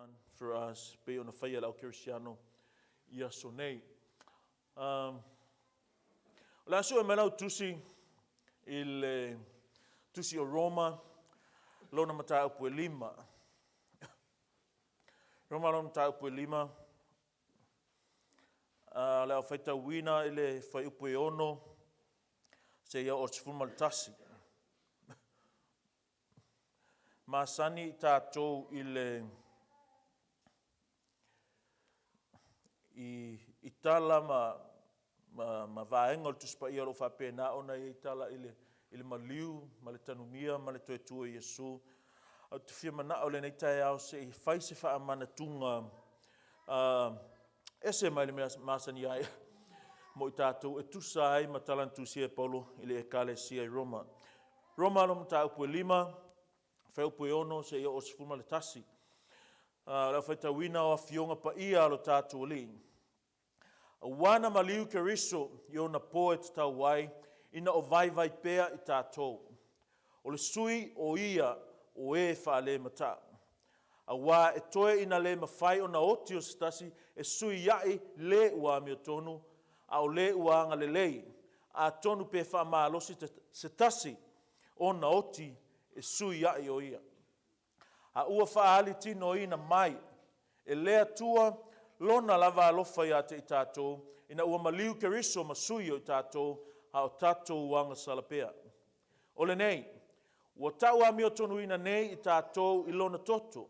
done for us, pei ona faia e le au Kerisiano i aso nei. Um, o le a sue mai lau tusi i le tusi o Roma, lona mataupu e lima. Roma lona mataupu e lima, uh, le au faitauina i le fuaiupu e ono, seia oo 11. Masani i tatou i le i, i tala ma, ma, ma vaega o le Tusi Paia o lo o faapena ona i ai tala i le, i le maliu ma le tanumia ma le toe tu e Iesu. Ou te fia manao i lenei taeao se i fai se faamanatuga uh, ese mai le mea masani ai mo i tatou e tusa ai ma tala na tusia e Paulo i le Ekalesia i Roma. Roma lo mataupu e lima, fuaiupu e ono seia oo 11. Uh, o le faitauina o afioga paia a lo tatou Alii. Auā na maliu Keriso i ona po e tatau ai, ina o vaivai pea i tatou. O le sui o ia o e faalemata'u. Auā e toe ina le mafai ona oti o se tasi e suia'i le ua amiotonu, a o le ua agalelei, atonu pe faamalosi se tasi ona oti e suia'i o ia. A ua faaali tinoina mai e le Atua Lona lava alofa ia te i tatou, ina ua maliu Keriso ma sui o i tatou, a o tatou agasala pea. O lenei, ua tau amiotonuina nei i tatou i Lona toto,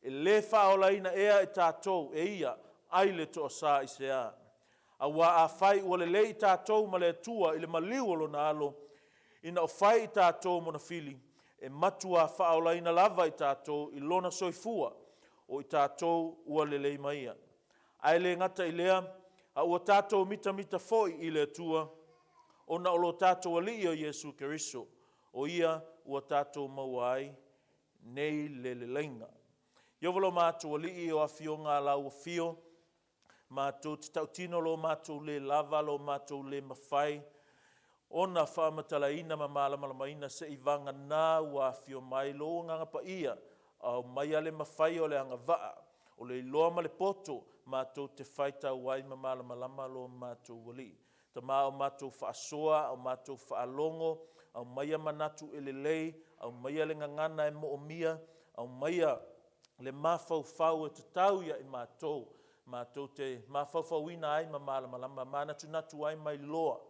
e lē faaolaina ea i tatou e Ia ai le toasā i sea. Auā afai ua lelei i tatou ma le Atua i le maliu o Lona Alo, ina o fai i tatou mona fili, e matuā faaolaina lava i tatou i Lona soifua, o i tatou ua lelei ma Ia. Ae le gata i lea, a ua tatou mitamita foi i le Atua, ona o lo tatou Alii o Iesu Keriso, o Ia ua tatou maua ai nei le leleiga. Ieova lo matou Alii o afioga a lau afio, matou te tautino lo matou le lava, lo matou le mafai ona faamatalaina ma malamalamaina se i vagana ua afio mai lou Agaga Paia, aumaia le mafai o le agavaa, o le iloa ma le poto, matou te faitau ai ma malamalama lo matou Alii. Tama o matou faasoa, o matou faalogo, aumaia manatu e lelei, aumaia le gagana e moomia, aumaia le mafaufau e tatau ia i matou, matou te mafaufauina ai ma malamalama, manatunatu ai ma iloa,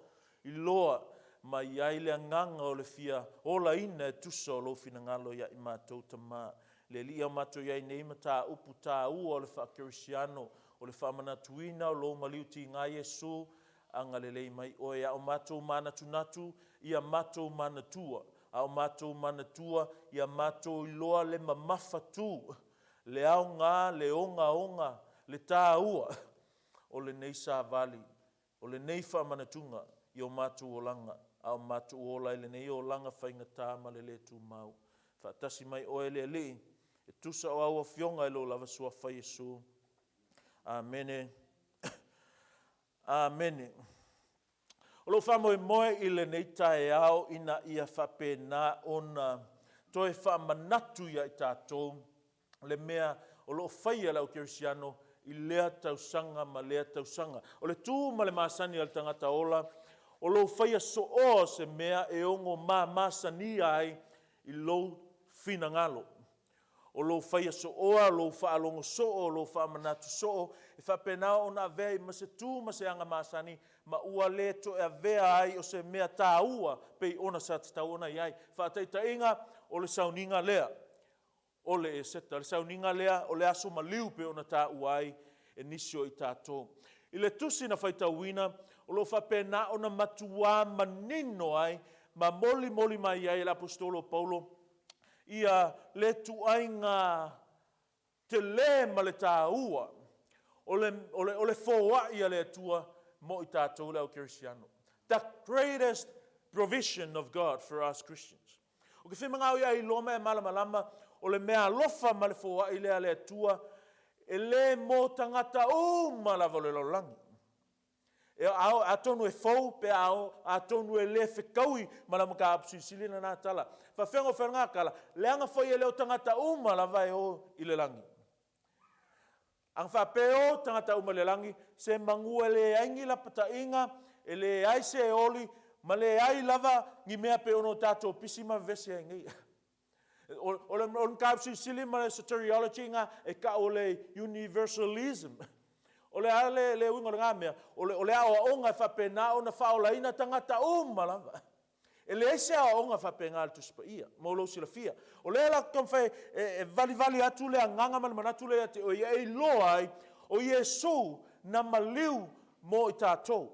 iloa mai ai le agaga o le fia olaina e tusa o lou finagalo ia i matou, Tama. Le Alii a matou i ai nei mataupu tāua o le faakerisiano, o le faamanatuina o lou maliu tiga Iesu, agalelei mai oe a o matou manatunatu ia matou manatua, a o matou manatua ia matou iloa le mamafa tu, le aoga, le ogaoga, le tāua o lenei savali, o lenei faamanatuga i o matou olaga, a o matou ola i lenei olaga faigata ma le le tumau. Faatasi mai oe le Alii, e tusa o au afioga i lou lava suafa Iesu. Amene. Amene. O lou faamoemoe i lenei taeao ina ia faapena ona toe faamanatu ia i tatou le mea o lo o faia e le au kerisiano i lea tausaga ma lea tausaga. O le tu ma le masani a le tagata ola, o lou faia sooa o se mea e ono mamasania ai i lou finagalo. O lou faia sooa, lou faalogo soo, lou faamanatu soo, e faapena ona avea ai ma se tu ma se aga masani, ma ua le toe avea ai o se mea tāua pei ona sa tatau ona i ai. Faataitaiga, o le sauniga lea o le Eseta, le sauniga lea o le aso maliu pei ona taua ai e nisi o i tatou. I le tusi na faitauina, o lo o faapena ona matuā manino ai ma molimoli mai ai e le Aposetolo o Paulo ia le tuaiga tele ma le tāua o le, o le, o le foai a le Atua mo i tatou le au Kerisiano. The greatest provision of God for us Christians. O ke whimangao ia iloa ma e malamalama o le mea alofa ma le foai lea a le Atua e le mō tagata uma lava o le lalolagi. E ao, atonu e fou pe ao, atonu e le fekaui ma lau mataupu silisili lena tala. Faafeaga o feaga kala, leaga foi e le o tagata uma lava e o i le lagi. A na faapea o tagata uma i le lagi, se manu e leai ni lapataiga, e leai se oli, ma leai lava ni mea pei ona o tatou pisi ma vevesi ai nei. O le mataupu silisili ma le soteriology lena e tau o le universalism. O le a le uiga o lena mea? O le aoaoga e faapena ona faaolaina tagata uma lava. E leai se aoaoga faapena a le Tusi Paia, mo lou silafia. O lea la ou te taumafai e valivali atu le agaga ma le manatu lea ia te oe, ia e iloa ai, o Iesu na maliu mo i tatou.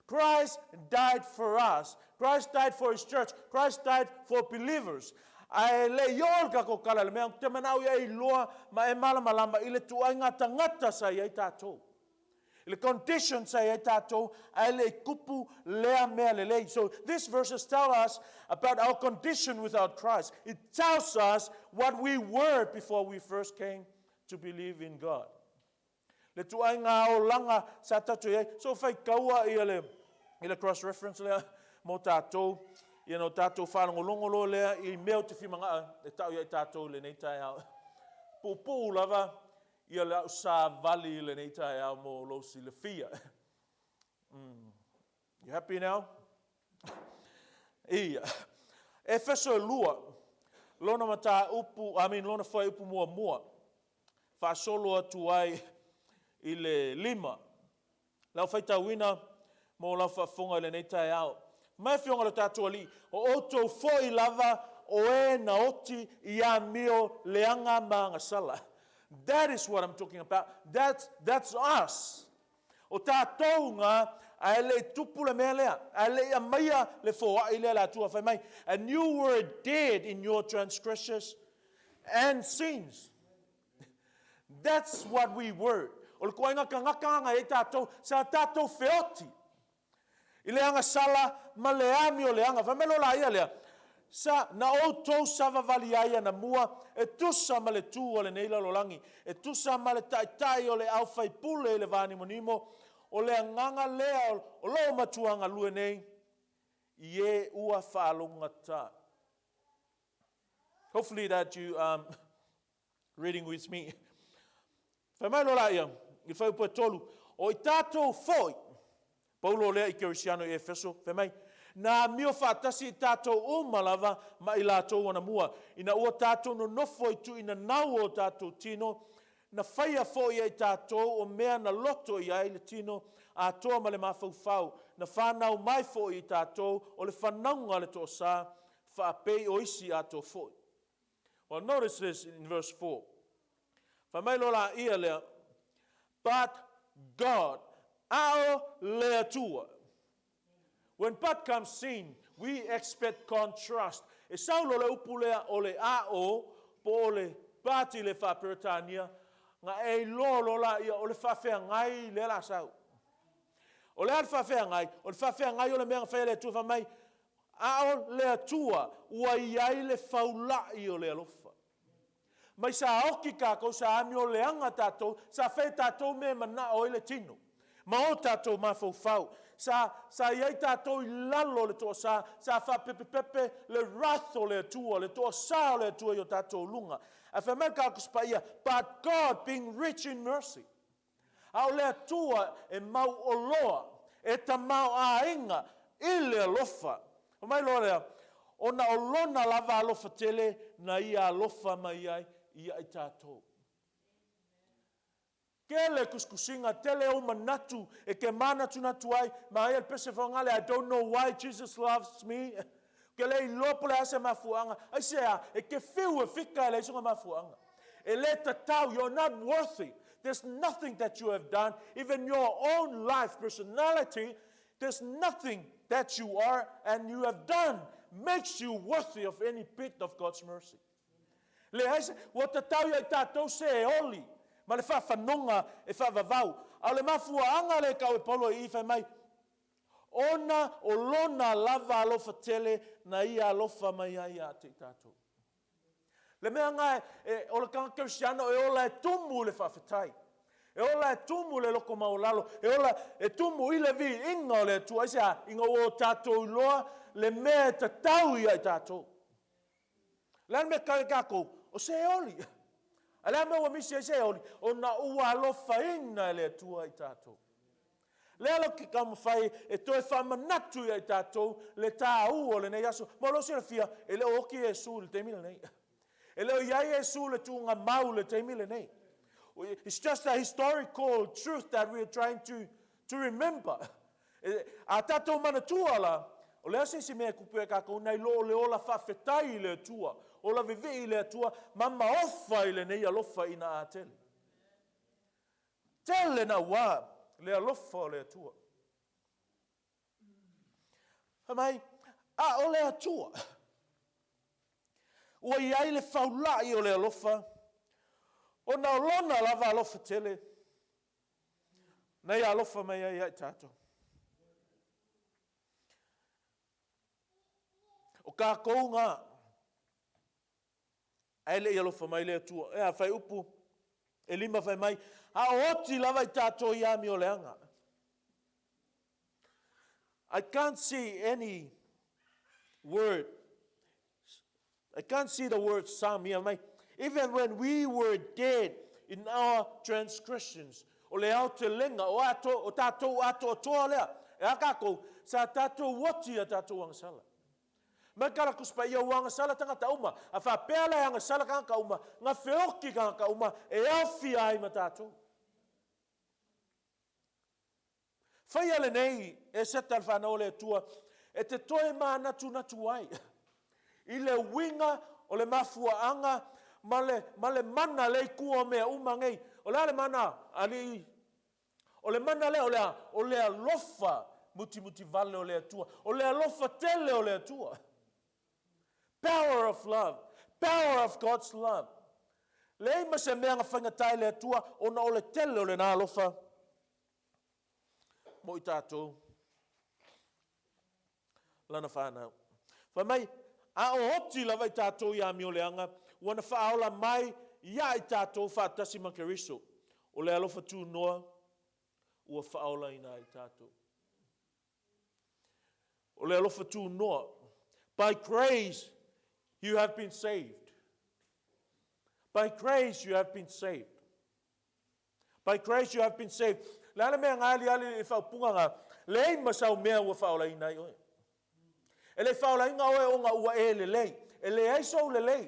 Christ died for us. Christ died for His church. Christ died for believers. Ae le i oo le tatou tala i le mea, ou te manao ia e iloa ma e malamalama i le tuaiga tagata sa i ai tatou. I le condition sa i ai tatou, ae le i tupu lea mea lelei. So these verses tell us about our condition without Christ. It tells us what we were before we first came to believe in God. Le tuaiga olaga sa tatou i ai. So faitaua ia le, i le cross reference lea mo tatou, ia na o tatou faalogologo loa lea i mea ou te fia manao e tau ia i tatou i lenei taeao. Puupuu lava ia le au savali i lenei taeao mo lou silafia. You happy now? Ia. Efeso e 2, lona mataupu, I mean, lona fuaiupu muamua, faasolo atu ai i le 5. Lau faitauina mo lau faafofoga i lenei taeao. Mai afioga lo tatou Alii, o outou foi lava o e na oti i amio leaga ma agasala. That is what I'm talking about. That's us. O tatou nga, ae le i tupu le mea lea, ae le i aumaia le foai lea le Atua fai mai, and you were dead in your transgressions and sins. That's what we were. O le tuaiga tagata na i ai tatou, sa tatou feoti i le agasala ma le amioleaga. Fai mai loa laia lea, sa na outou savavali ai anamua e tusa ma le tu o lenei lalolagi, e tusa ma le taitai o le aufaipule i le vanimonimo, o le agaga lea o lo o matua galue nei i e ua faalogogata. Hopefully that you reading with me. Fai mai loa laia, i le fuaiupu e 3, o i tatou foi, Paulo lea i Kerisiano i Efeso, fai mai, na amio faatasi i tatou uma lava ma i latou anamua, ina ua tatou nonofo i tuuinanau o tatou tino, na faia foi e i tatou o mea na loto i ai le tino atoa ma le mafaufau, na fanau mai foi i tatou o le fanauga a le toasa, faapei o isi atoa foi. Well, notice this in verse 4. Fai mai loa laia lea, but God, a o le Atua. When but comes in, we expect contrast. E sau loa le upu lea o le a o, po o le but i le faa-Peretania, na e iloa loa laia o le faafeagai lea la sau. O le a le faafeagai? O le faafeagai o le mea na faia e le Atua fai mai, a o le Atua ua i ai le faulai o le alofa. Mai sa oti tatou, sa amioleaga tatou, sa fai e tatou mea e manao ai le tino ma o tatou mafaufau. Sa i ai tatou i lalo o le toasa, sa faapepepepe le wrath o le Atua, le toasa o le Atua i o tatou luga. Ae fai mai le Tusi Paia, but God being rich in mercy. A o le Atua e mauoloa, e tamaoaiga i le alofa. Fai mai loa lea, ona o lona lava alofa tele na ia alofa mai ai ia i tatou. Tele tusitusiga, tele ou manatu e te manatunatu ai, ma ia le pese whangale, I don't know why Jesus loves me. Ke le iloa po o le a se mafuaaga. Aisea, e te fiu e fika e leai sona mafuaaga. E le tatau, you're not worthy. There's nothing that you have done, even your own life, personality, there's nothing that you are and you have done makes you worthy of any bit of God's mercy. Leai se, ua tatau ia i tatou se e oli ma le faafanoga e faavavau. A o le mafuaaga lea e tau e Paulo i i fai mai, ona o lona lava alofa tele na ia alofa mai ai ia te i tatou. Le mea nga e, o le tagata kerisiano e ola e tumu i le faafetai. E ola e tumu i le loko maualalo. E ola e tumu i le viiga o le Atua. Aisea? Ina ua o tatou iloa le mea e tatau ia i tatou. O le a le mea e tatau ia tatou? O se oli. A le a mea ua misi ai se oli? Ona ua alofaina e le Atua i tatou. Lea la ou te taumafai e toe faamanatu ia i tatou le taua o lenei aso. Mo lou silafia, e le o oti Iesu i le taimi lenei. E le o i ai Iesu i le tuugamau i le taimi lenei. It's just a historical truth that we are trying to, to remember. A tatou manatua la, o le a se isi mea e tupu ia tatou nai lo o le ola faafetai i le Atua, ola vivii i le Atua, ma maofa i lenei alofa ina a tele. Tele naua le alofa o le Atua. Fai mai, a o le Atua, ua i ai le faulai o le alofa, ona o lona lava alofa tele, na ia alofa mai ai ia i tatou. O tatou na, ae le i alofa mai le Atua. E a, fuaiupu 5 fai mai, a o oti lava i tatou i amioleaga. I can't see any word. I can't see the word some here. Mai, even when we were dead in our transgressions, o le aotelega, o, ato, o tatou atoatoa lea, e a kākou, sa tatou oti a tatou agasala. Mai kala Tusi Paia ua agasala tagata uma, a faapea la e agasala tagata uma, na feoti tagata uma e aofia ai ma tatou. Faia lenei e seta le fanau a le Atua e te toe manatunatu ai i le uiga o le mafuaaga ma le, ma le mana lea i tua o mea uma nei. O le a le mana, alii? O le mana lea o le a? O le alofa mutimutivale o le Atua. O le alofa tele o le Atua. Power of love. Power of God's love. Leai ma se mea na faigata i le Atua ona o le tele o lena alofa mo i tatou lana fanau. Fai mai, a o oti lava i tatou i amioleaga, ua na faaola mai ia i tatou faatasi ma Keriso. O le alofa tunoa ua faaolaina ai tatou. O le alofa tunoa. By grace you have been saved. By grace you have been saved. By grace you have been saved. Le a le mea nga ali ali i faaupuga nga, leai ma sau mea ua faaolaina ai oe. E le i faaolaina oe ona ua e lelei. E leai sou lelei.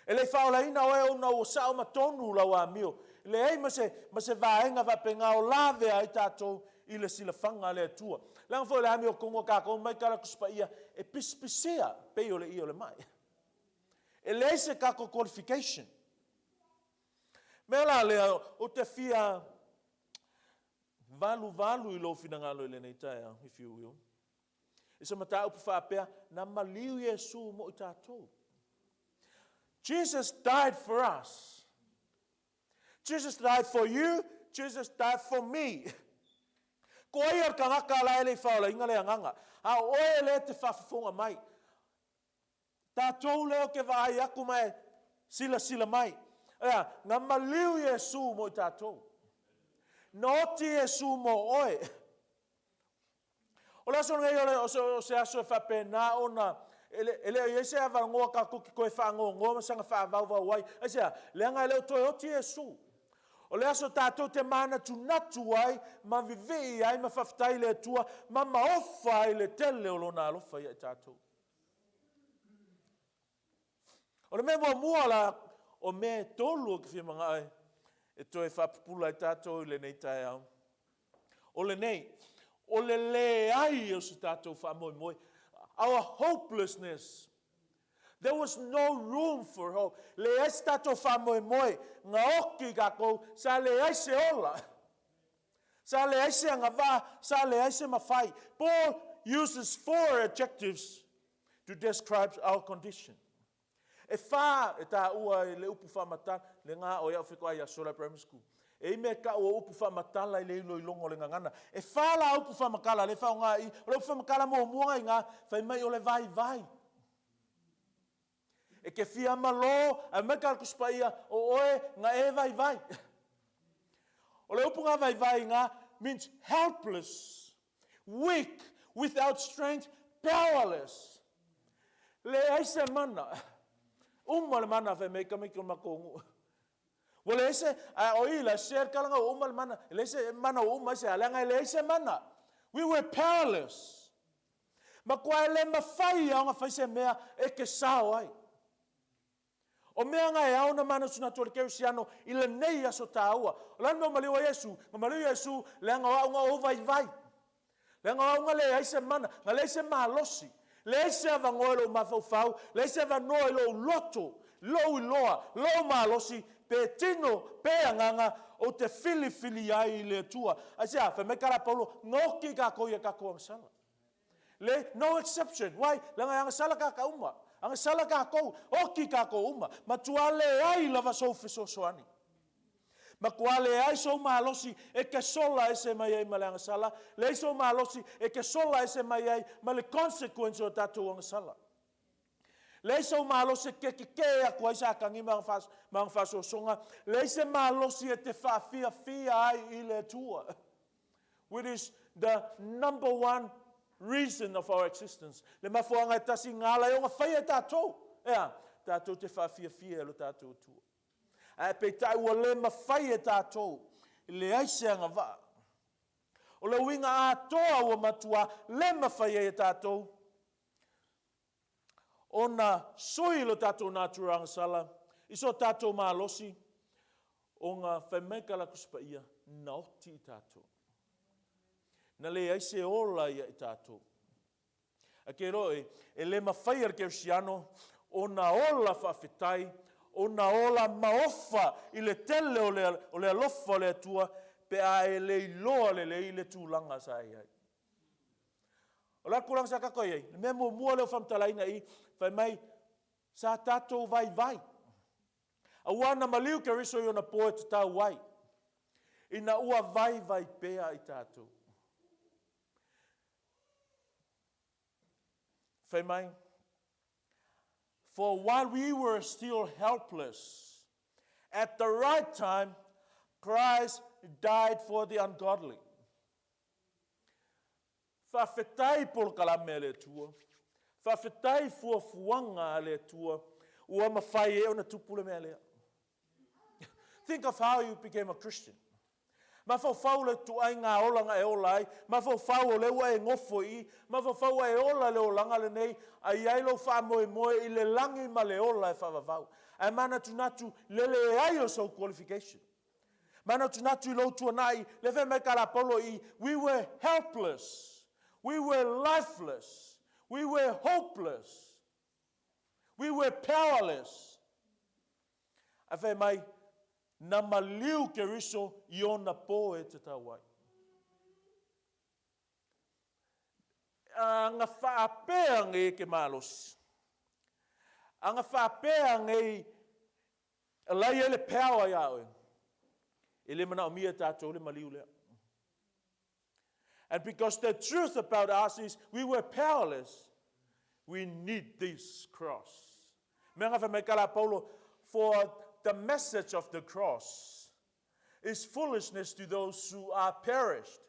E le i faaolaina oe ona ua sao ma tonu lau amio. Leai ma se, ma se vaega faapena o lavea ai tatou i le silafaga a le Atua. Leaga foi o le amiotonu a tatou mai kala Tusi Paia e pisipisia pei o le ie o le mai. E leai se tatou qualification. Mea la lea, ou te fia valuvalu i lou finagalo i lenei taeao, if you will. I se mataupu faapea, na maliu Iesu mo i tatou. Jesus died for us. Jesus died for you, Jesus died for me. Ko ai o le tagata la e le i faaolaina le agaga, a o oe lea e te faafofoga mai. Tatou lea ou te vaai atu ma e silasila mai. Ea, na maliu Iesu mo i tatou. Na oti Iesu mo oe. O le aso lenei o, le, o, se, o se aso e faapena ona e le, e le o i ai se avanoa tatou te toe faanoanoa ma saga faavauvau ai. Aisea? Leaga e le o toe oti Iesu. O le aso tatou te manatunatu ai ma vivii ai ma faafetai i le Atua ma maofa ai le tele o Lona alofa ia i tatou. O le mea muamua la, o mea e tolu ou te fia manao e toe faapupula ai tatou i lenei taeao. O lenei, o le leai o se tatou faamoemoe. Our hopelessness. There was no room for hope. Leai se tatou faamoemoe. Na oti tatou, sa leai se ola. Sa leai se agavaa, sa leai se mafai. Paul uses four adjectives to describe our condition. E whā e tāua i le upu whaamatala, le ngā o iau wheko ai a Sola Primary School. E ime e kau o upu whaamatala i le ilo i longo le ngangana. E whā la upu whaamakala, le whao ngā i, o le upu whaamakala mō mua i ngā, whai mai o le vai vai. E ke fia malō, ae mai ka Tusi Paia, o oe nga e vaivai. O le upu nga vaivai nga means helpless, weak, without strength, powerless. Leai se mana. Uma le mana fai mai tamaiti o le matou nuu. Ua leai se, a o i la se le tala ua uma le mana, e leai se mana ua uma ai se a, leaga e leai se mana. We were powerless. Matua e le mafai lava ona fai se mea e te sao ai. O mea na e ao ona manatunatu e le kerisiano i lenei aso taua. O le a le mea ua maliu ai Iesu? Na maliu Iesu leaga o au na ou vaivai. Leaga o au na leai se mana, na leai se malosi, leai se avanoa i lou mafaufau, leai se avanoa i lou loto, lou iloa, lou malosi, pe tino, pe agaga, ou te filifili ai i le Atua. Aisea? Fai mai tala a Paulo, na oti tatou i a tatou agasala. Leai, no exception. Why? Leaga e agasala tagata uma. Agasala tatou, oti tatou uma. Matua leai lava sou fesoasoani. Matua leai sou malosi e te sola ese mai ai ma le agasala, leai sou malosi e te sola ese mai ai ma le consequence o tatou agasala. Leai sou malosi e te tetee atu ai Satani ma ana faasoasoga, leai se malosi e te faafiafia ai i le Atua, which is the number one reason of our existence. Le mafuaaga e tasi na ala ai ona faia e tatou, e a? Tatou te faafiafia i lo tatou Atua. Ae peitai ua le mafai e tatou, leai se agavaa. O le uiga atoa ua matua le mafai ai e tatou ona sui lo tatou natura agasala i so tatou malosi, ona fai mai ka la Tusi Paia, na oti i tatou. Na leai se ola ia i tatou. Ae ke iloa oe, e le mafai e le kerisiano ona ola faafetai, ona ola maofa i le tele o le, o le alofa o le Atua pe a e le iloa lelei le tulaga sa e i ai. O le a le tulaga sa tatou i ai? Le mea muamua lea ua faamatalaina i i, fai mai, sa tatou vaivai. Aua na maliu Keriso i ona po e tatau ai, ina ua vaivai pea i tatou. Fai mai, For while we were still helpless, at the right time, Christ died for the ungodly. Faafetai polokalame a le Atua. Faafetai fuafuaga a le Atua ua mafai ai ona tupu le mea lea. Think of how you became a Christian. Mafaufau le ituaiga ola na e ola ai, mafaufau o lea ua e nofo i i, mafaufau ua e ola i le olaga lenei, a i ai lou faamoemoe i le lagi ma le ola e faavavau. Ae manatunatu le leai o sou qualification. Manatunatu i lou tuanai, lea fai mai tala a Paulo i, we were helpless, we were lifeless, we were hopeless, we were powerless. Ae fai mai, na maliu Keriso i ona po e tatau ai. Aga faapea nei ke malosi. Aga faapea nei la e i ai le power iā oe. E le manaomia e tatou le maliu lea. And because the truth about us is we were powerless, we need this cross. Mea nga fai mai kala Paulo, for the message of the cross is foolishness to those who are perished.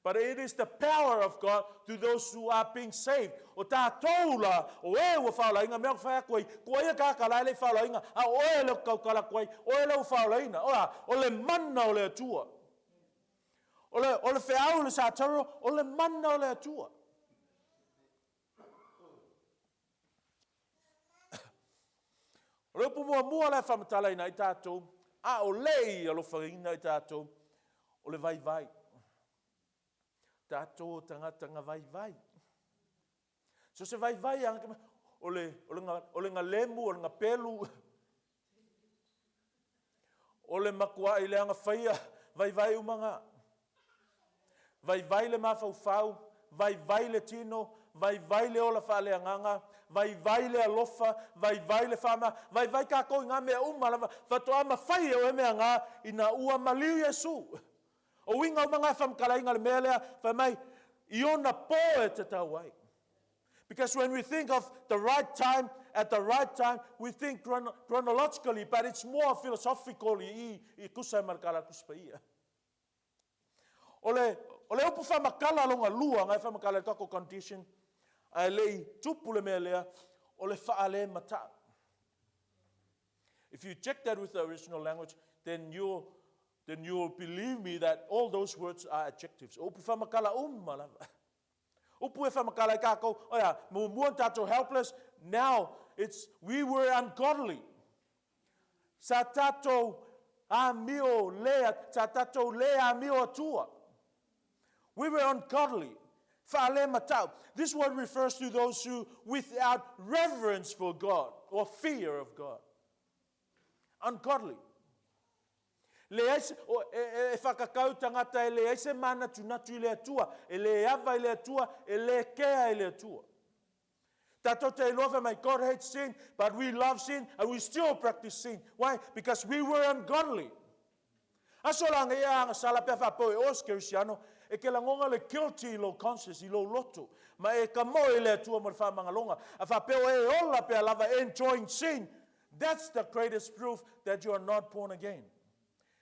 But it is the power of God to those who are being saved. O tātou la, o e ua whaolaina, mea whai atu ai, ko ia kāka la e le whaolaina, a o e le kaukala atu ai, o e le u whaolaina. Oa, o le mana o le Atua. O le, o le feau le sātaro, o le mana o le Atua. O le upu muamua la e faamatalaina ai tatou, a o le i alofaina i tatou, o le vaivai. Tatou o tagata na vaivai. So se vaivai a o le, o le, o le galemu, o le gapelu, o le matuai leaga faia, vaivai uma na. Vaivai le mafaufau, vaivai le tino, vaivai le ola faaleagaga, vaivai le alofa, vaivai le faama, vaivai kākou i ngā mea uma lava, faatoa mafai e oe mea ngā ina ua maliu Iesu. O uiga uma ngā whamkalainga le mea lea, fai mai, i ona pō e tatau ai. Because when we think of the right time, at the right time, we think chronologically, but it's more philosophically i, i kusa e markala kuspa ia. O le, o le upu faamatala lona lua, na e faamatala i le tatou condition, ae le i tupu le mea lea, o le faalematau. If you check that with the original language, then you'll, then you'll believe me that all those words are adjectives. O upu whamakala uma lava. Upu e whamakala i kākou, oh yeah, muamua tātou helpless, now it's we were ungodly. Sa tātou amio le, sa tātou le amio atua. We were ungodly. Whaalematau. This word refers to those who without reverence for God or fear of God. Ungodly. Leai se, o, e, e, e whakakau tangata e leai se mānatunatu i le Atua, e le ava i le Atua, e le kea i le Atua. Tātou te iloa fai mai, God hates sin, but we love sin and we still practice sin. Why? Because we were ungodly. Aso la ngai a agasala pe a faapea e oe o se Kerisiano, e ke lagonga le guilty i lou conscience, i lou loto, ma e kamoe i le Atua mo le faamagaloga. A faapea oe e ola pea lava enjoying sin, that's the greatest proof that you are not born again.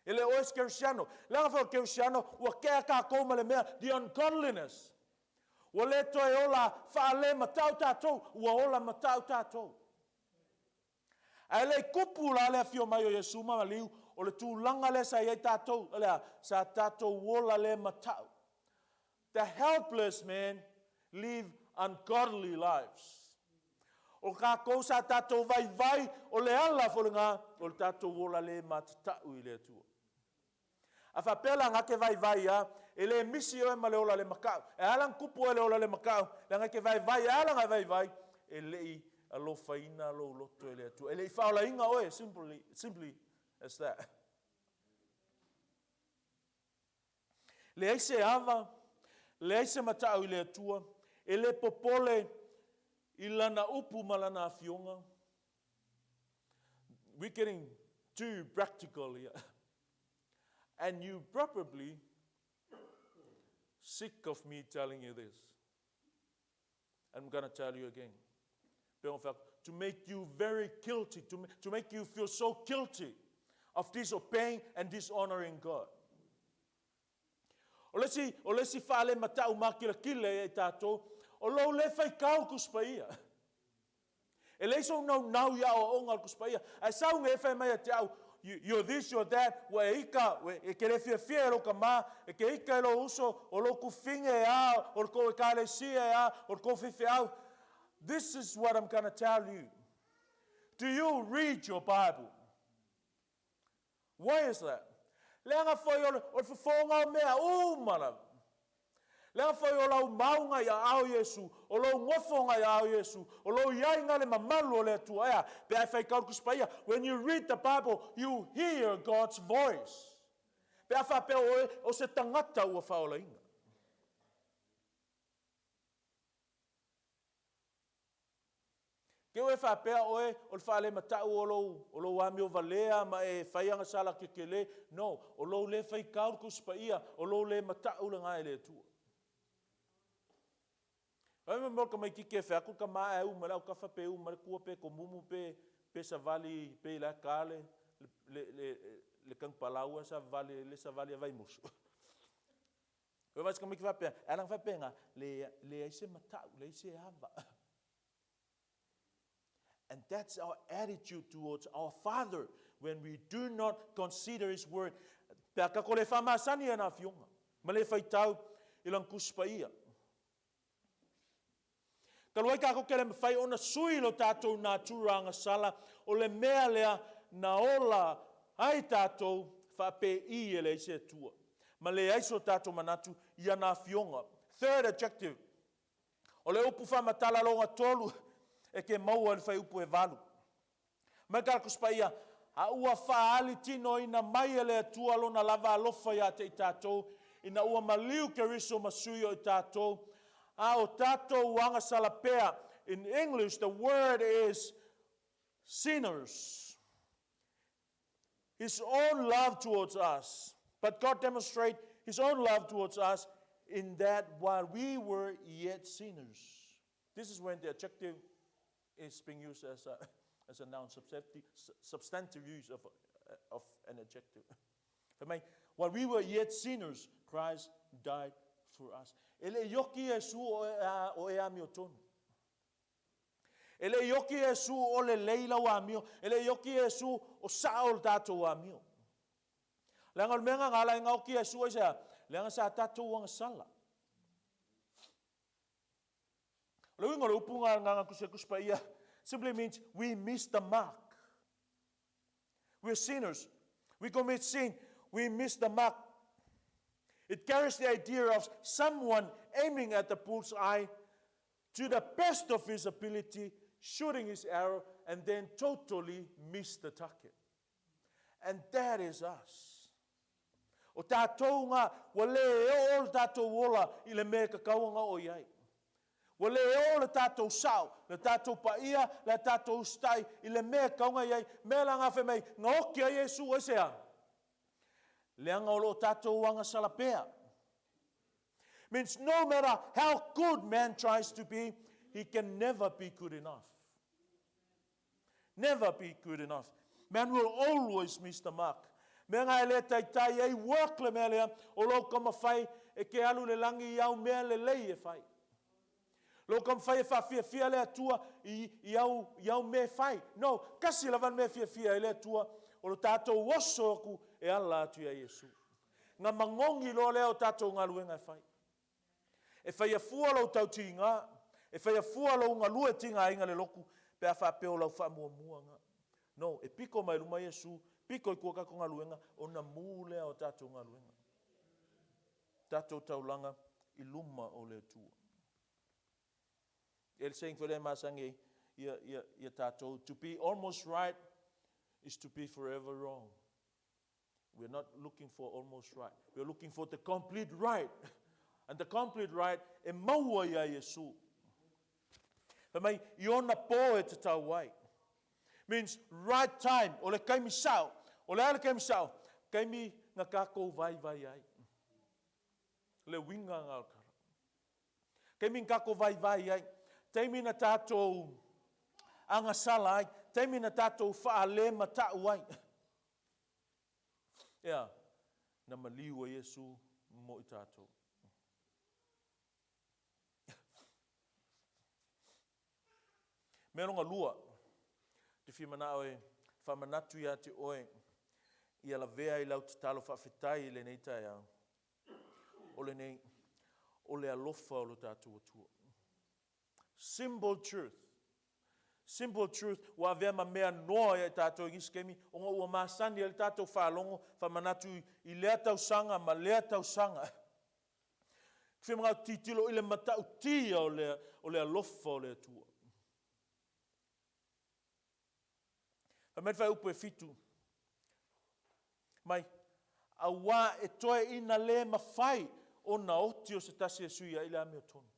E le oe se Kerisiano. Leaga foi o le Kerisiano, ua kea kākou ma le mea, the ungodliness. Ua le toe ola faalematau tātou, ua ola matau tātou. Ae le i kupu la le afio mai o Iesu ma maliu, o le tulaga lea sa i ai tātou, o le a, sa tātou ola le matau. The helpless man live ungodly lives. O kākou sa tātou vaivai, o le ala foi lena, o le tātou ola le matatau i le Atua. A faapea la nga ke vaivai a, e le misi oe ma le ola le makau. E ala na kupu oe le ola le makau, leaga e ke vaivai, e ala nga vaivai, e le i alofaina lou loto e le Atua. E le i faaolaina oe, simply, simply as that. Leai se ava, leai se matau i le Atua, e le popole i lana upu ma lana afioga. We're getting too practical here. And you probably sick of me telling you this. I'm going to tell you again. To make you very guilty, to, to make you feel so guilty of disobeying and dishonoring God. O le isi, o le isi faalematau makilakila ia i tātou, o lou le faikau Tusi Paia. E leai sou naunau i aoaoga o le Tusi Paia, ae sau nei e fai mai ia te au, you're this, you're that, ua e ika, ua e ke le fiafia e lou tama, e ke ika e lou uso, o lou tufine e a, o le tou ekalesia e a, o le tou faifeau. This is what I'm gonna tell you. Do you read your Bible? Why is that? Leaga foi o le, o le fofoga o mea uma lava. Leaga foi o lau mauga i aao Iesu, o lou nofoga i aao Iesu, o lou iaiga le mamalu o le Atua. Ea, pe a e faitau le Tusi Paia, when you read the Bible, you hear God's voice. Pe a faapea oe, o se tagata ua faaolaina. Ke oe faapea oe o le faalematau o lou, o lou amio valea ma e fai agasala kekele, no, o lou le faitau le Tusi Paia, o lou le matau lena e le Atua. Fai mai mo le tamaititi e fai atu le tama ae uma le autafa pe uma le tua pe tomumu pe, pe savali pe i la ta le, le, le, le tanu palau savali, le savali a Vaimusu. Koe vai se tamaiti faapea, e ala na faapena, le, leai se matau, leai se ava. And that's our attitude towards our Father when we do not consider His word. Pe a kako le whamasani ana afioga, ma le faitau i lana Tusi Paia. Talu ai kākou ke le mawhai ona sui lo tātou natura agasala, o le mea lea na ola ai tātou faapei e leai se Atua. Ma leai so tātou manatu i ana afioga. Third adjective, o le upu faamatala tolu e ke maua i le fuaiupu e valu. Mai ka Tusi Paia, a ua faaali tinoina mai e le Atua lona lava alofa ia te i tātou, ina ua maliu Keriso ma sui o i tātou, a o tātou agasala pea. In English, the word is sinners. His own love towards us. But God demonstrated His own love towards us in that while we were yet sinners. This is when the adjective is being used as a, as a noun, substantive, substantive use of, of an adjective. Fai mai, while we were yet sinners, Christ died for us. E le ioki Iesu o e, o e amiotonu. E le i oki Iesu o lelei lau amio, e le i oki Iesu o sao le tatou amio. Leaga o le mea nga ala ai nga oki Iesu aisea? Leaga sa tatou agasala. O le uiga o le upu nga nga Tusi Tusi Paia simply means we miss the mark. We are sinners. We commit sin. We miss the mark. It carries the idea of someone aiming at the bull's eye to the best of his ability, shooting his arrow, and then totally miss the target. And that is us. O tatou nga, ua le oo le tatou ola i le mea e tatau ona oo i ai. Ua le oo le tatou sao, le tatou paia, le tatou usitai i le mea e tatau ona i ai. Mea la nga fai mai, na oti ai Iesu aisea? Leaga o lo o tatou agasala pea. Means no matter how good man tries to be, he can never be good enough. Never be good enough. Man will always miss the mark. Mea nga e le taitai ai work le mea lea, o lou taumafai e ke alu i le lagi i au mea lelei e fai. Lou taumafai e faafiafia le Atua i, i, au, i au mea e fai. No, kasi lava le mea e fiafia ai le Atua, o lo tatou oso aku e ala atu ia Iesu. Nga magogi loa lea o tatou galuega e fai. E faia fua lou tautiga, e faia fua lou galue tigaina le lotu pe a faapea o lau faamuamua nga. No, e piko mai luma Iesu, piko i tua tatou galuega, ona mu lea o tatou galuega. Tatou taulaga i luma o le Atua. E le saying foi lea e masani ai ia, ia, ia tatou, to be almost right is to be forever wrong. We are not looking for almost right. We are looking for the complete right. And the complete right e maua iā Iesu. Fai mai, i ona pō e tatau ai. Means right time, o le taimi sao. O le a le taimi sao? Taimi na tatou vaivai ai. Le uiga na o le tala. Taimi na tatou vaivai ai. Taimi na tatou agasala ai. Taimi na tatou faalemata'u ai. Ea, na maliu ai Iesu mo i tatou. Mea longa lua, te fia manao e faamanatu ia te oe ia lavea i lau tatalo faafetai i lenei taeao, o lenei, o le alofa o lo tatou Atua. Simple truth. Simple truth, ua avea ma mea noa ia i tatou i nisi taimi, ona ua masani ai le tatou faalogo, faamanatu i lea tausaga ma lea tausaga. Te fia manao tilotilo i le matautia o le, o le alofa o le Atua. Fai mai le fuaiupu e fitu, mai, auā e toe ina le mafai ona oti o se tasi e sui ai le amiotonu.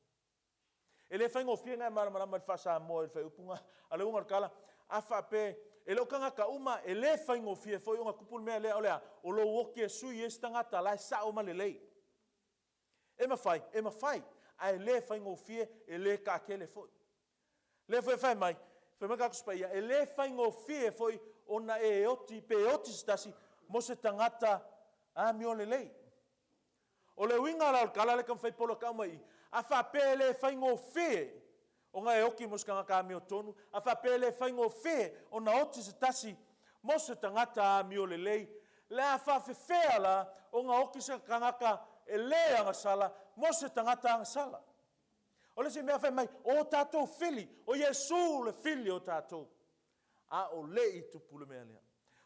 E le faigofie na e malamalama i le faa-Samoa i le faaiupu a le uga o le tala, a faapea e le o tagata uma, e le faigofie foi ona tupu le mea lea, o le a? O lou oti e sui ai se tagata la e sao ma lelei. E mafai, e mafai, ae le faigofie, e le taatele foi. Lea foi e fai mai, fai mai Tusi Paia, e le faigofie foi ona e oti, pe oti se tasi mo se tagata amio lelei. O le uiga la o le tala lea e taumafai Paulo e tau mai i i, a faapea e le faigofie ona e oti mo se tagata amiotonu, a faapea e le faigofie ona oti se tasi mo se tagata amio lelei, le a faafefea la ona oti se tagata e le agasala mo se tagata agasala? O le isi mea fai mai, o tatou fili, o Iesu le fili o tatou. A o le i tupu le mea lea.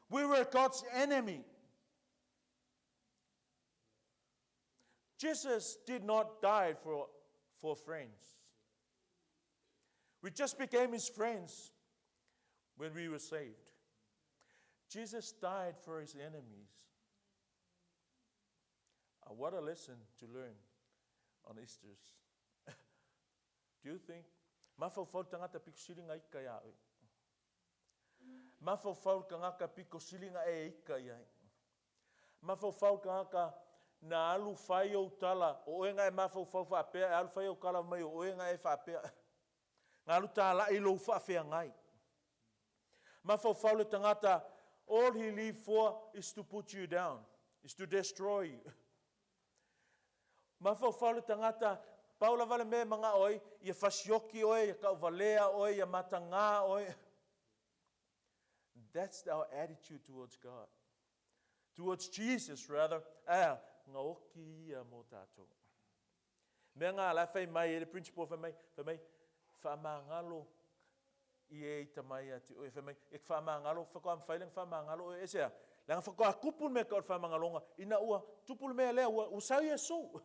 We were God's enemy. Jesus did not die for, for friends. We just became his friends when we were saved. Jesus died for his enemies. Uh, what a lesson to learn on Easter's. Do you think? Mafaufau le tagata piko sili na ika iā oe. Mafaufau le tagata piko sili na e ika i ai. Mafaufau le tagata na alu fai ou tala, o oe na e mafaufau faapea, e alu fai ou tala mai o oe na e faapea. Na alu tāla'i lou faafeagai. Mafaufau le tagata, all he live for is to put you down, is to destroy you. Mafaufau le tagata, Pau lava le mea e manao ai, ia fasioki oe, ia tauvalea oe, ia matagā oe. That's our attitude towards God. Towards Jesus rather. Ae a? Gaoki ia mo tatou. Mea nga la e fai mai e le principal fai mai, fai mai, faamagalo i e ita mai ia te oe. Fai mai, e faamagalo, faatoa mafai lea ona faamagalo oe. Aisea? Leaga faatoa tupu le mea tau o le faamagaloga ina ua tupu le mea lea, ua, ua sau Iesu.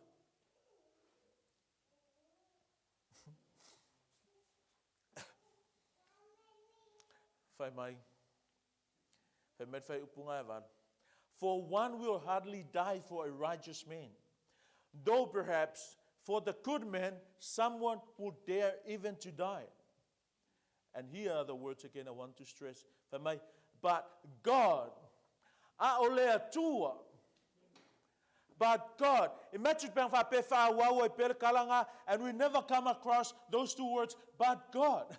Fai mai, Fai mai le faaiupu gaevalu, For one will hardly die for a righteous man, though perhaps for the good man someone would dare even to die. And here are the words again I want to stress. Fai mai, but God, a o le Atua, but God. Imagine pe ana faapea e faaauau ai pea le tala na, and we never come across those two words, but God.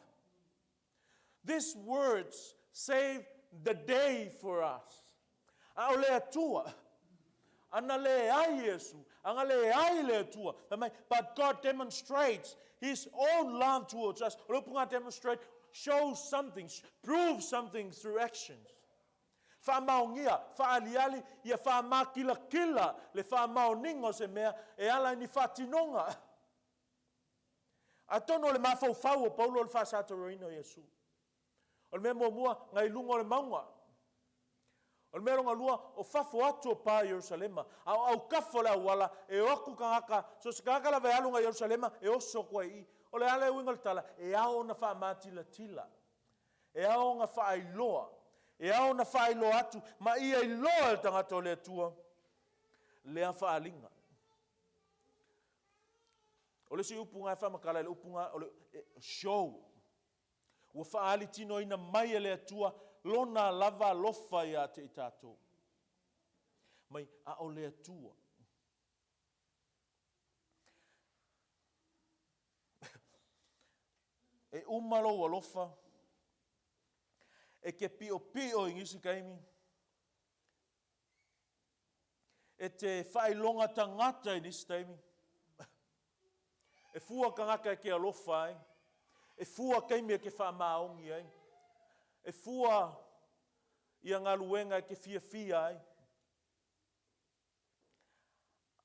These words save the day for us. A o le Atua, ana leai Iesu, ana leai le Atua. Fai mai, but God demonstrates His own love towards us. O le upu nga demonstrate, show something, prove something through actions. Faamaonia, faaliali, ia faamakilatila le faamaoniga o se mea e ala i ni faatinoga. Atonu o le mafaufau o Paulo o le faasatoroina o Iesu. O le mea muamua, na i luga o le mauga. O le mea lona lua, o fafo atu o pa i Ierusalema, a o autafa o le auala, e o atu tagata, so o se tagata lava e alu agai Ierusalema, e oso atu ai i i. O le a le uiga o le tala? E ao ona faamatilatila. E ao ona faailoa. E ao ona faailoa atu ma ia iloa e le tagata o le Atua lea faaaliga. O le isi upu na e faamatala i le upu na, o le show. Ua faaali tinoina mai e le Atua Lona lava alofa ia te i tatou. Mai, a o le Atua. E uma lou alofa, e te piopio i nisi taimi, E te faailoga tagata i nisi taimi. E fua tagata e ke alofa ai. E fua taimi e ke faamaoni ai. E fua ia galuega e ke fiafia ai.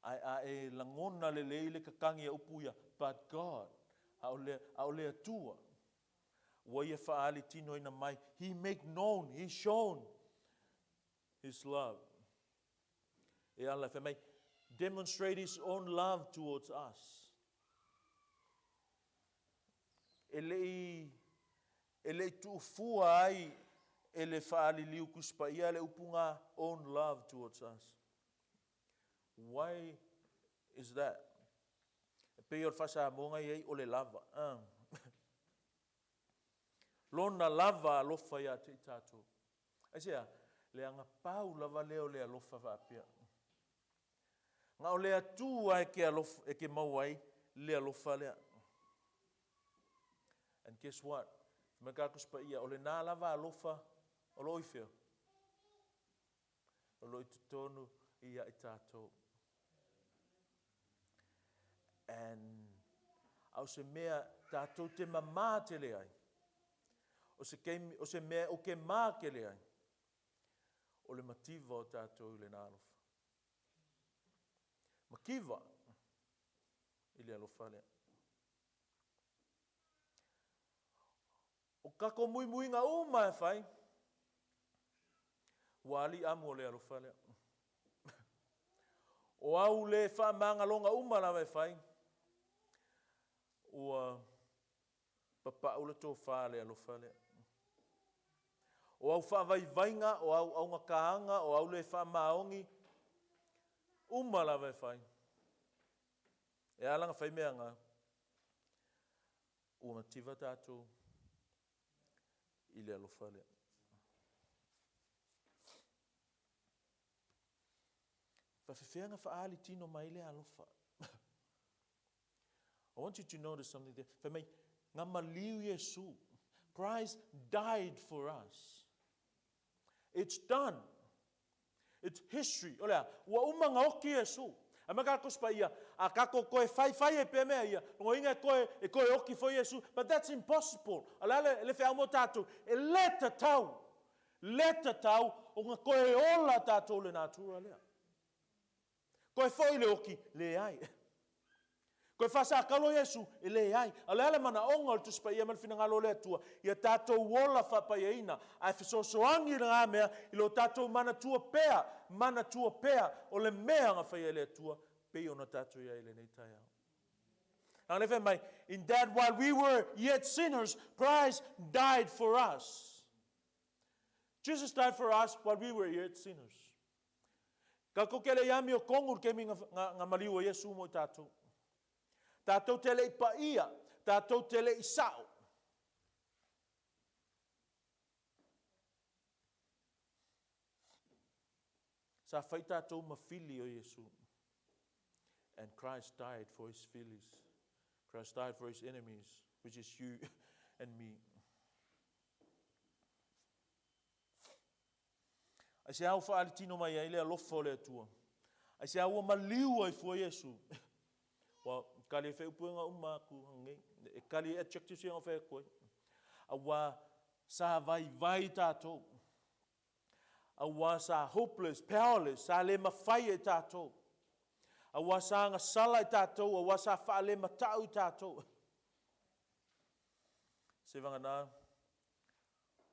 Ae a e lagona lelei le tatagi a upu ia, but God, a o le, a o le Atua, ua ia faaali tinoina mai, He make known, He shown His love. E ala, fai mai, demonstrate His own love towards us. E lei, e lei tuufua ai e le faaliliu Tusi Paia le upu nga own love towards us. Why is that? E pei o le faa-Samoa na i ai o le lava. Lona lava alofa ia te i tatou. Aisea? Leaga pau lava lea o le alofa faapea. Na o le Atua e ke alofa, e ke maua ai le alofa lea. And guess what? Fai mai ka Tusi Paia, o lena lava alofa o lo o i fea? O lo o i totonu ia i tatou. And a o se mea tatou te mamā tele ai, o se, keimi, o se mea o ke mā kele ai, o le mativa o tatou i lena alofa. Mativa i le alofa lea. O kako muimuiga uma e fai, ua ali amu o le alofa lea. O au le faamagaloga uma lava e fai, ua papau le tofa le alofa lea. O au faavaivaiga, o au augataaga, o au le faamaoni, uma lava e fai. E ala na fai mea nga, Ua mativa tatou i le alofa lea. Faafefea na faaali tino mai lea alofa? I want you to notice something there. Fai mai, na maliu Iesu. Christ died for us. It's done. It's history. O le a? Ua uma na oki Iesu. Ae mai ka Tusi Paia, a tatou toe faifai ai pea mea ia, lona uiga e toe, e toe oti foi Iesu. But that's impossible. A o le a le, le feau mo tatou? E le tatau, le tatau ona toe ola tatou i le natura lea. Toe foi le oti? Leai. Toe faasakalo Iesu? E leai. A o le a le manaoga o le Tusi Paia ma le finagalo o le Atua? Ia tatou ola faapaiaina, ae fesoasoani lena mea i lo tatou manatua pea, manatua pea o le mea na faia e le Atua, pei ona tatou i ai i lenei taeao. Leaga lea fai mai, In that while we were yet sinners, Christ died for us. Jesus died for us while we were yet sinners. Tatou te le i amiotonu i le taimi na maliu ai Iesu mo i tatou. Tatou te le i paia, tatou te le i sao. Sa fai tatou ma fili o Iesu. And Christ died for his fillies. Christ died for his enemies, which is you and me. Aisea ua faaali tino mai ai le alofa o le Atua? Aisea ua maliu ai fua Iesu? Ua kali e feupuega uma atu nei, e kali e adjectives ia na fai atu ai. Auā sa vaivai tatou. Auā sa hopeless, powerless, sa le mafai e tatou. Auā sa agasala i tatou, auā sa faalemata'u i tatou. Seivagana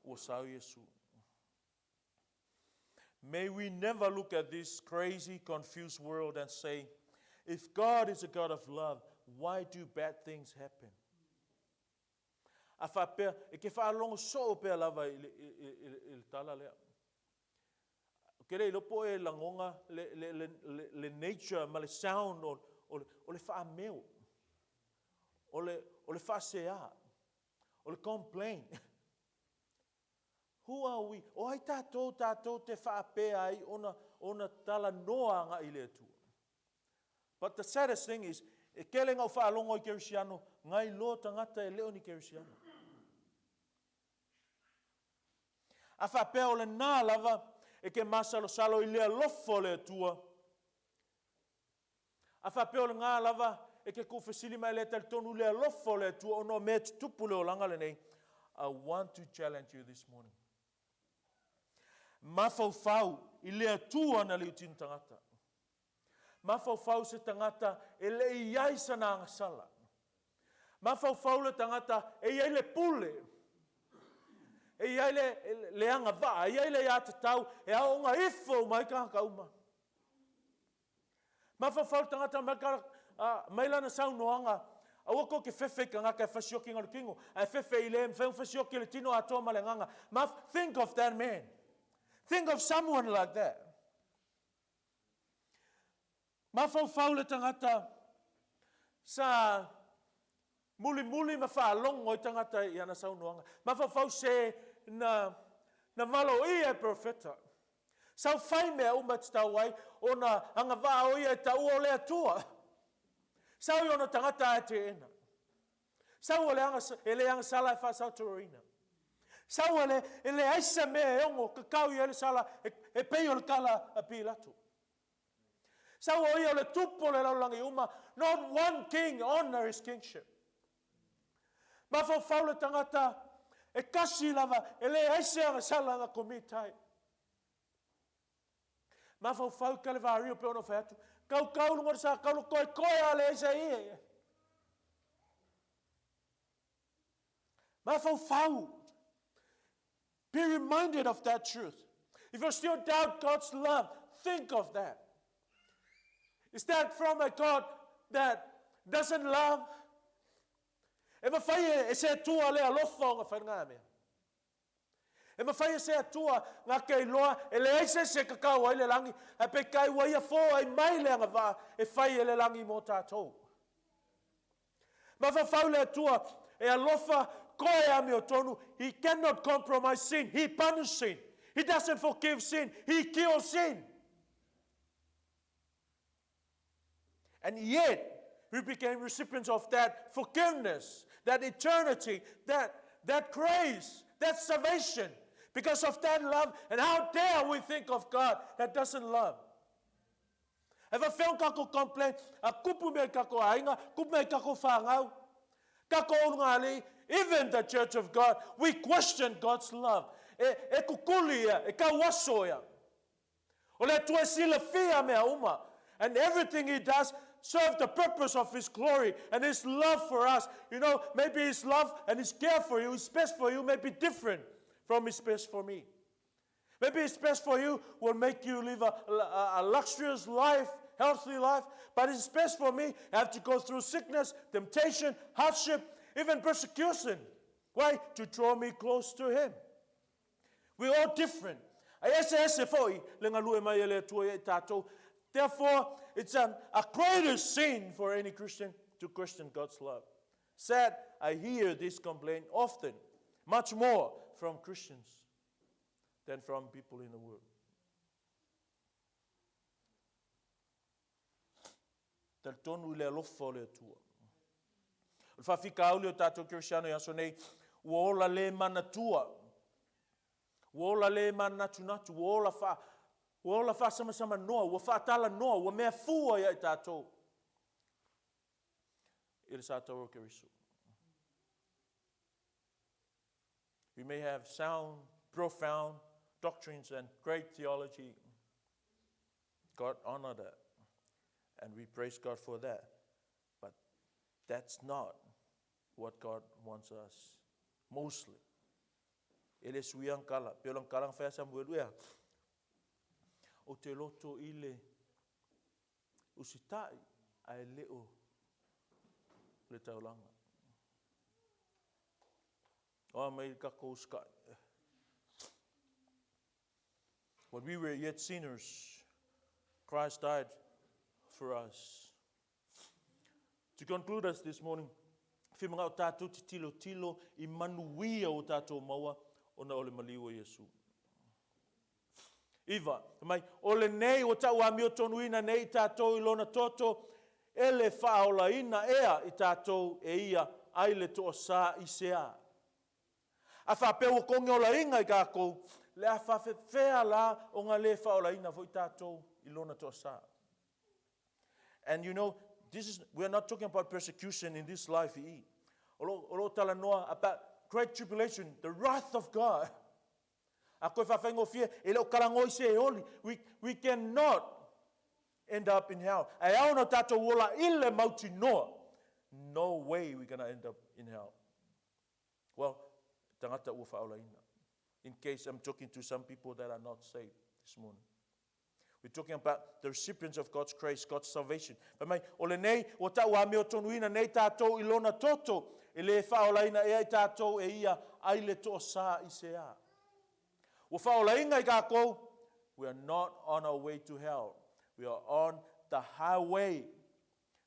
ua sao Iesu. May we never look at this crazy, confused world and say, if God is a God of love, why do bad things happen? A faapea, e ke faalogo soo pea lava i le, i, i, i, i le tala lea. Ou te le iloa po o e lagona le, le, le, le, le nature ma le sound o, o, le, o le faameo, o le, o le faaseā, o le complain. Who are we? O ai tatou tatou te faapea ai ona, ona talanoa agai i le Atua? But the saddest thing is, e tele na ou faalogo i Kerisiano, na iloa tagata e le o ni Kerisiano. A faapea o lena lava e ke masalosalo i le alofa o le Atua, A faapea o lena lava e ke tuufesili ma e le talitonu i le alofa o le Atua ona o mea e tutupu i le olaga lenei, I want to challenge you this morning. Mafaufau i le Atua na liutino tagata. Mafaufau se tagata e le i i ai sana agasala. Mafaufau le tagata e i ai le pule, e i ai le, le agavaa, e i ai le aiatatau e aooga ifo uma ai tagata uma. Mafaufau le tagata mai, ka, mai lana saunoaga, aua tou te fefe i tagata e fasioki na le tino, ae fefe i le e mafai ona fasioki le tino atoa ma le agaga. Maf, think of that man. Think of someone like that. Mafaufau le tagata sa mulimuli ma faalogo ai tagata i ana saunoaga. Mafaufau se na, na valoia e perofeta. Sau fai mea uma e tatau ai ona agavaa o ia e taua o le Atua. Sau i ona tagata ae teena. Sau o le aga, e le agasala e faasautauaina. Sau e le, e leai se mea e ono kakau i ai le sala e, e pei o le tala a Pilato. Sau o ia o le tupu o le lalolagi uma, not one king honor his kingship. Mafaufau le tagata e kasi lava, e leai se agasala na commit ai. Mafaufau i Kalevario pe ona fai atu, kaukau luga o le sa kaula, koekoe a leai se ie. Mafaufau. Be reminded of that truth. If you still doubt God's love, think of that. Is that from a God that doesn't love? E mafai e se Atua le alofa ona fai lena mea. E mafai e se Atua na te iloa e leai se isi e kakau ai le lagi, ae peitai ua ia foai mai le agavaa e fai e le lagi mo tatou. Mafaufau le Atua e alofa koe amiotonu, He cannot compromise sin, He punish sin. He doesn't forgive sin, He kills sin. And yet, we became recipients of that forgiveness, that eternity, that, that grace, that salvation. Because of that love, and how dare we think of God that doesn't love? E faafefea ona tatou complain a tupu mea i tatou aiga, tupu mea i tatou fanau, tatou ulugalii, even the church of God, we question God's love. E, e tutuli ea, e tauaso ea. O le Atua e silafia mea uma. And everything He does serve the purpose of His glory and His love for us. You know, maybe His love and His care for you, His best for you may be different from His best for me. Maybe His best for you will make you live a, a, a luxurious life, healthy life, but His best for me, I have to go through sickness, temptation, hardship, even persecution. Why? To draw me close to Him. We're all different. E eseese foi le galue mai a le Atua ia i tatou. Therefore, it's a, a greater sin for any Christian to question God's love. Sad, I hear this complaint often, much more from Christians than from people in the world. Talitonu i le alofa o le Atua. O le faafitauli o tatou Kerisiano i aso nei, ua ola le manatua, ua ola le manatunatu, ua ola faa, ua ola faasamasamanoa, ua faatalanoa, ua mea fua ia i tatou i le sa taua o Keriso. We may have sound, profound doctrines and great theology. God honor that. And we praise God for that. But that's not what God wants us mostly. E le suia kala, pe o kala whea Samuelu ea. O te loto i le usitai a e leo le taulanga. O mai kako uskai. When we were yet sinners, Christ died for us. To conclude us this morning, fia mana'o tatou te tilotilo i manuia ua tatou maua ona o le maliu o Iesu. Iva, mai, o lenei ua ta'u amiotonuina nei i tatou i lona toto, e le faaolaina ea i tatou e ia ai le toasā i se a? A faapea ua togiolaina i tatou, le a faafefea la ona le faaolaina foi tatou i lona toasā? And you know, this is, we are not talking about persecution in this life i. O lo talanoa about great tribulation, the wrath of God. A koe faafaigofie, e le o talanoa i se oli. We cannot end up in hell. Ae ao ona tatou ola i le mautinoa. No way we're going to end up in hell. Well, tagata ua faaolaina. In case I'm talking to some people that are not saved this morning. We're talking about the recipients of God's grace, God's salvation. Fai mai, o lenei, ua ta'u amiotonuina nei tatou i lona toto, e le faaolaina ea i tatou e ia ai le toasā i se a? Ua faaolaina i tatou, we are not on our way to hell. We are on the highway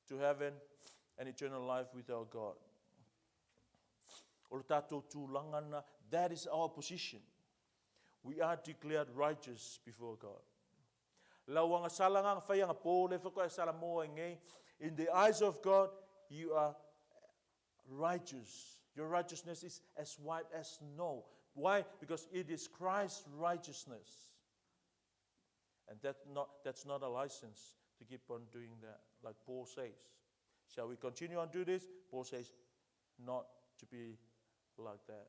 to heaven and eternal life with our God. O le tatou tulaga na, that is our position. We are declared righteous before God. Lau agasala na fai agapō le faatoa e salamo ai nei. In the eyes of God, you are righteous. Your righteousness is as white as snow. Why? Because it is Christ's righteousness. And that not, that's not a license to keep on doing that, like Paul says. Shall we continue on do this? Paul says, not to be like that.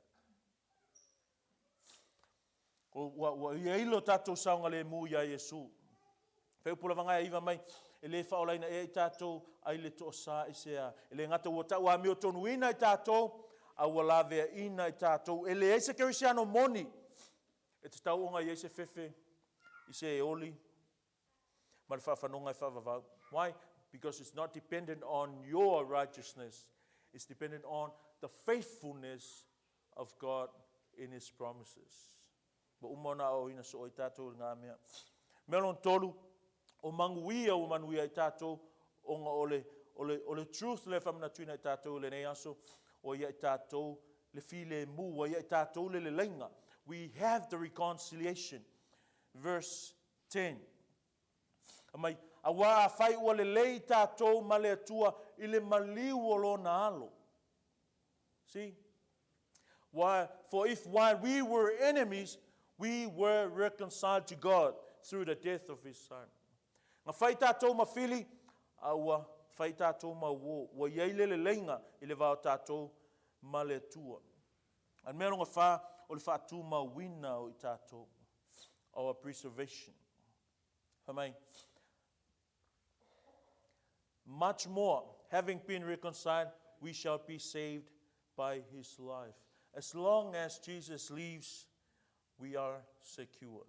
Ua, ua i ai lo tatou saogalemu iā Iesu. Feupulavaga e iva mai, e le faaolaina ea i tatou ai le toasā i se a. E le gata ua ta'u amiotonuina i tatou, a ua laveaina i tatou. E leai se kerisiano moni e tatau ona i ai se fefe i se e oli ma le faafanoga e faavavau. Why? Because it's not dependent on your righteousness. It's dependent on the faithfulness of God in His promises. Ua uma ona aoaoina soo i tatou i lena mea. Mea lona tolu, o manuia ua manuia ai tatou ona o le, o le, o le truth lea e faamanatuina i tatou i lenei aso, ua ia i tatou le filemu, ua ia i tatou le leleiga. We have the reconciliation. Verse 10. Aumai, auā afai ua lelei tatou ma le Atua i le maliu o lona alo. See? Why, for if while we were enemies, we were reconciled to God through the death of his son. Na fai tatou ma fili, a ua fai tatou ma uō. Ua i ai le leleiga i le va o tatou ma le Atua. A o le mea lona fa, o le faatumauina o i tatou. Our preservation. Fai mai, Much more, having been reconciled, we shall be saved by his life. As long as Jesus lives, we are secure.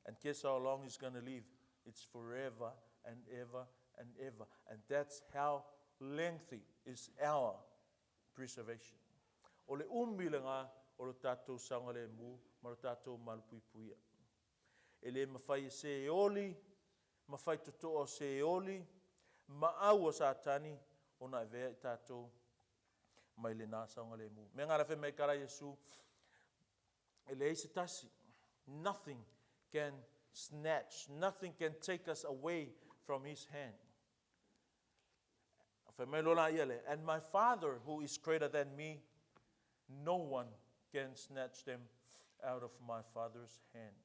And guess how long he's going to live? It's forever and ever and ever. And that's how lengthy is our preservation. O le umi lena o lo tatou saogalemu ma lo tatou malupuipuia. E le mafai e Seoli ma faitotoa o Seoli ma au a Satani ona avea i tatou mai lena saogalemu. Mea nga la fai mai kala Iesu, e leai se tasi. Nothing can snatch, nothing can take us away from his hand. Fai mai loa laia lea, And my Father who is greater than me, no one can snatch them out of my Father's hand.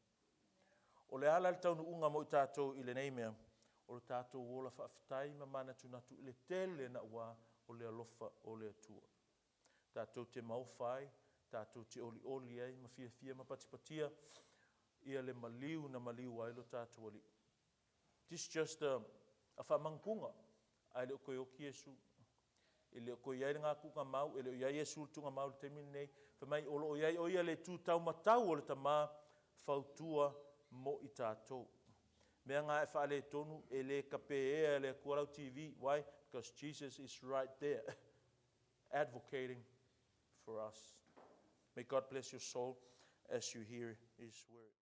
O le a la le taunuuga mo i tatou i lenei mea? O le tatou ola faafetai ma manatunatu i le tele naua o le alofa o le Atua. Tatou te maofa ai, tatou te olioli ai ma fiafia ma patipatia ia le maliu na maliu ai lo tatou Alii. This just a, a faamanukuga, ae le o toe oti Iesu. E le o toe i ai lena tuugamau, e le o i ai Iesu i le tuugamau i le taimi lenei. Fai mai, o lo o i ai o ia le itu taumatau o le Tama, fautua mo i tatou. Mea na e faaletonu, e le tapeea e le Atua lau TV. Why? Because Jesus is right there, advocating for us. May God bless your soul as you hear His word.